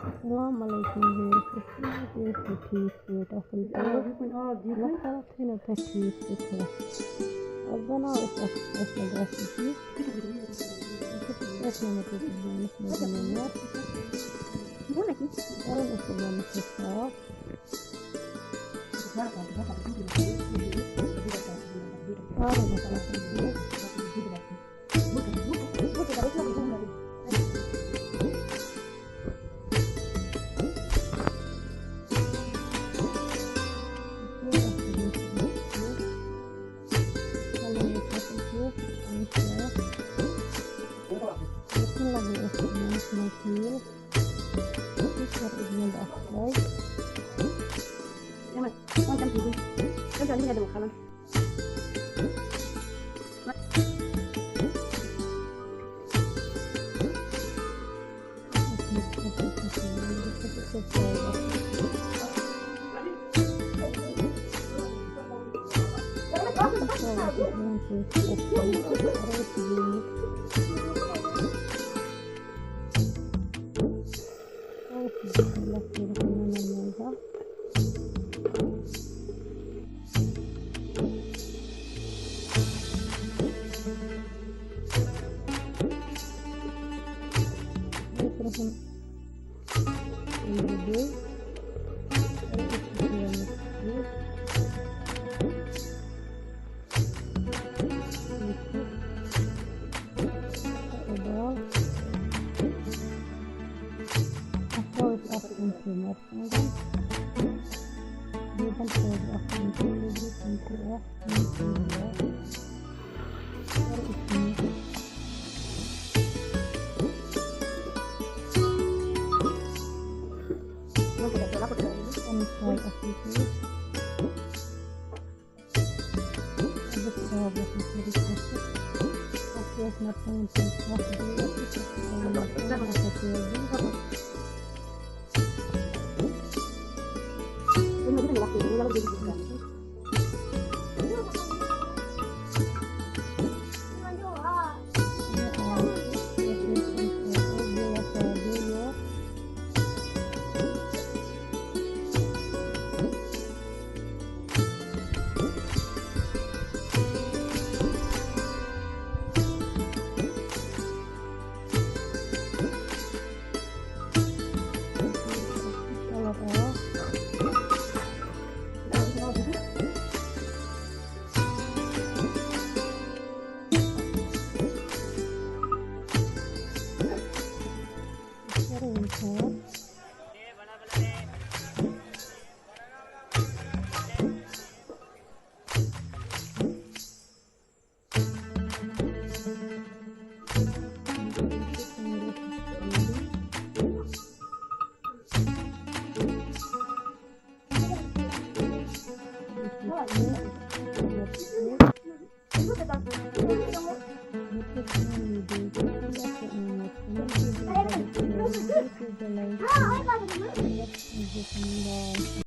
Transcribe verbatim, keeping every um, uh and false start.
السلام علیکم viewers، أسۍ چھِ ٹھیٖک پٲٹھۍ، اَصٕل پٲٹھۍ۔ مےٚ خیال تھٲیِو نہ تۄہہِ ٹھیٖک پٲٹھۍ۔ آز بَناوو أسۍ اَکھ special recipe۔ أسۍ چھِ پرٛٮ۪تھ کانٛہہ مطلب بَناونَس منٛز بَناوان۔ کَرُن أسۍ بَناونَس منٛز صاف۔ کَرُن أسۍ اَصٕل پٲٹھۍ۔